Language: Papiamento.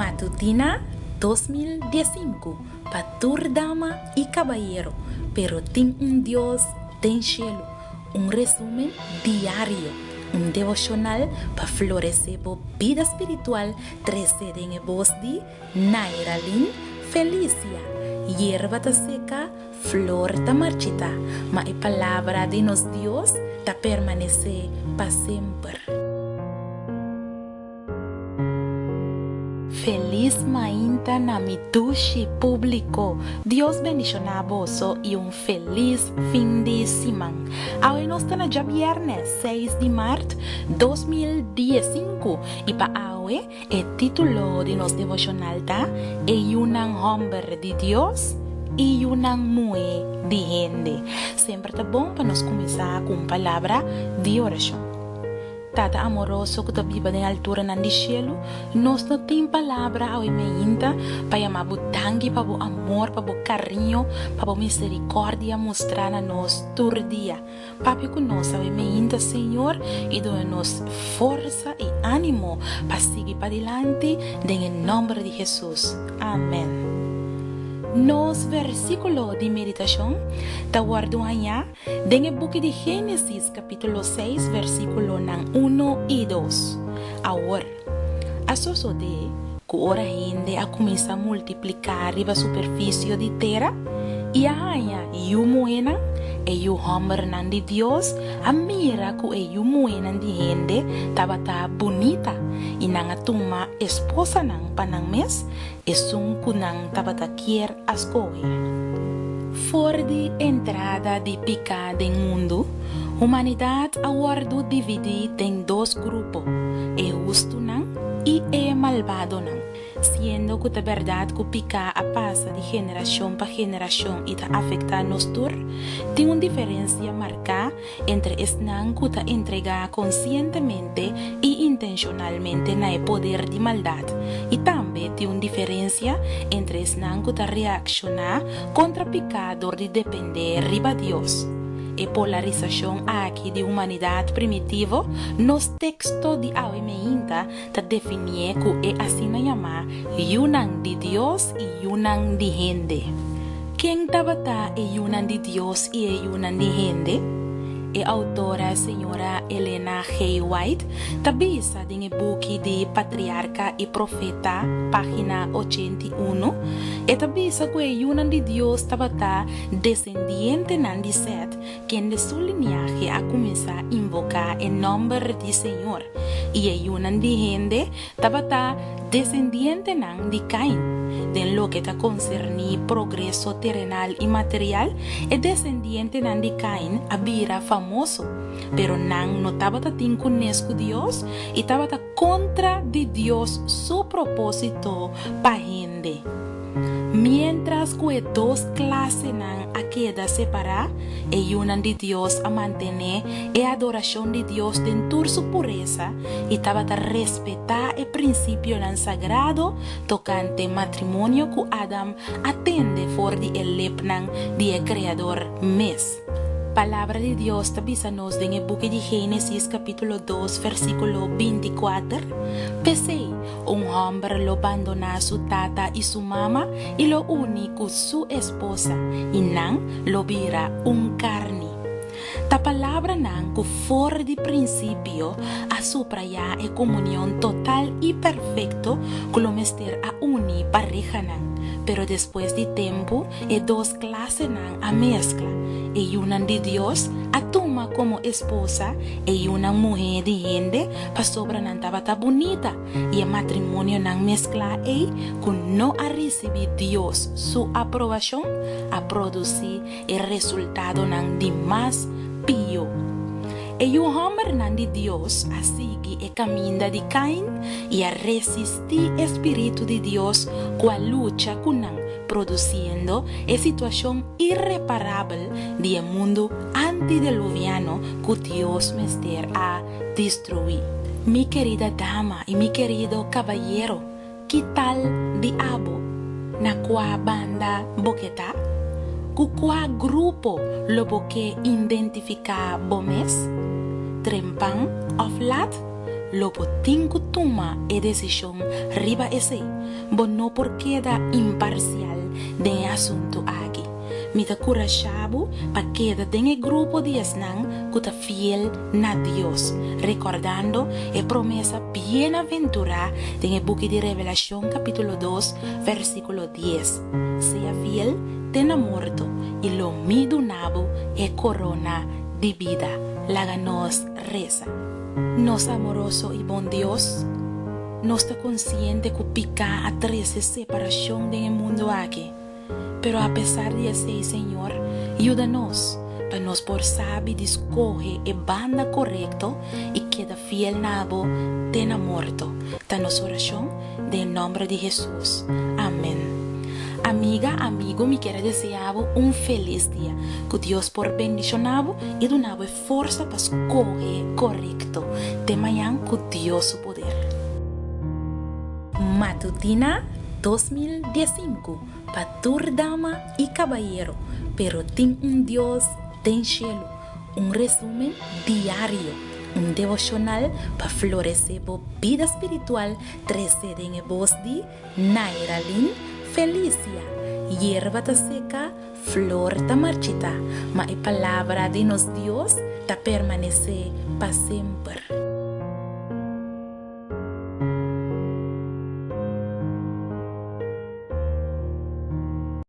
Matutina 2015 pa tur dama i kabayero, pero tin un Dios den shelu. Un resumen diario, un devoshonal pa floresé bo bida spiritual trese den e bos di Nairalyn Felicia. Yerba ta seka, flor ta marchitá, ma e palabra di nos Dios ta permanesé pa semper. Felis mainta na mi dushi publico. Dios bendiciona boso y un felis fin di siman. Awe nos ta na djabierne seis di mart 2015 y pa awe e titulo di nos devocional ta E yunan homber di Dios y yunan muhe di hende. Semper ta bon pa nos cuminsa cu un palabra di oracion. Tata amoroso ku ta biba den alturanan di shelu, nos no tin palabra awe meinta pa yama bo danki pa bo amor, pa bo kariño, pa bo miserikòrdia mustrá na nos tur dia. Papia ku nos awe meinta, Señor, i duna nos forsa i ánimo pa sigui padilanti den e nòmber di Hesus. Amèn. Nos versíkulo di meditashon ta wòrdu hañá Den e buki di Génesis kapítulo seis versíkulonan uno i dos, Awor, a sosodé ku ora hende a kuminsá multipliká riba superfisio di tera i a haña yu muhénan, e yu hòmbernan di Dios a mira ku e yu muhénan di hende tabata bunita, i nan a tuma esposanan pa nan mes, esun ku nan tabata kier a skohe. For di entrada di piká den mundu, humanidat a wòrdu dividí den dos grupo, e hustunan i e malbadonan. Siendo ku ta bèrdat ku piká a pasa di generashon pa generashon i ta afektá nos tur, tin un diferensia marká entre esnan ku ta entregá konsientemente i intenshonalmente na e poder di maldat, i tambe tin un diferensia entre esnan ku ta reakshoná kontra piká dor di dependé riba Dios. E polarisashon aki di humanidat primitivo, nos teksto di awe meinta ta definié ku e asina yamá yunan di Dios i yunan di hende. Ken tabata e yunan di Dios i e yunan di hende? E outora señora Elena G. White ta bisa den e buki di Patriarka i Profeta, página 81, e ta bisa ku e yunan di Dios tabata desendientenan di Sèt, kende su liniahe a kuminsá invoká e nòmber di Señor, i e yunan di hende Tabata desendientenan di Kain. Den loke ta konserní progreso terenal i material, e desendientenan di Kain a bira famoso, pero nan no tabata tin kunes ku Dios i tabata kontra di Dios su propósito pa hende. Miéntras ku e dos klasenan a keda separá, e yunan di Dios a mantené e adorashon di Dios den tur su puresa i tabata respetá e prinsipionan sagrado tokante matrimonio ku Adam a tende for di e lepnan di e Kreador mes. Palabra di Dios ta bisa nos den e buki di Génesis kapítulo dos versíkulo 24, P'esei, Un hòmber lo bandoná su tata i su mama i lo uni ku su esposa, i nan lo bira un karni. Ta palabranan ku for di prinsipio a suprayá e komunion total i perfekto ku lo mester a uni parehanan. Pero despues di tempu e dos klasenan a meskla, e yunan di Dios a tuma komo esposa e yunan muhé di hende pasobra nan tabata bunita, i e matrimonionan mesklá ei ku no a risibí Dios su aprobashon a produsí e resultadonan di mas pió. E yu hòmbernan di Dios a sigui e kaminda di Kain i a resistí e spiritu di Dios ku a lucha ku nan, produsiendo e situashon ireparabel di e mundu antideluviano ku Dios mester a destruí. Mi kerida dama i mi kerido kabayero, ki tal di abo? Na kua banda bo ke ta? Ku kua grupo lo bo ke identifiká bo mes? Trempan òf lat? Lo bo tin ku tuma e desishon riba esei. Bo no por keda imparsial den e asuntu aki. Mi ta kurashá bo pa keda den e grupo di esnan ku ta fiel na Dios, rekordando e promesa bienaventurá den e buki di Revelashon kapítulo dos, versíkulo dies, Sea fiel te na morto, i lo mi duna bo e korona di bida. Laga nos resa. Nos amoroso i bon Dios, nos ta konsiente ku piká a trese separashon den e mundu aki. Pero apesar di esei, Señor, yuda nos pa nos por sabi di skohe e banda korekto i keda fiel na Bo te na morto. Ta nos orashon den e nòmber di Hesus. Amen. Amiga, amigo, mi kier a desea bo un felis dia. Ku Dios por bendishona bo i duna bo e forsa pa skohe korekto. Te mañan ku Dios su poder. Matutina 2015 pa tur dama i kabayero, pero tin un Dios den shelu, un resumen diario, un devoshonal pa floresé bo bida spiritual trese den e bos di Nairalyn Felicia. Yerba ta seka, flor ta marchitá, ma e palabra di nos Dios ta permanesé pa semper.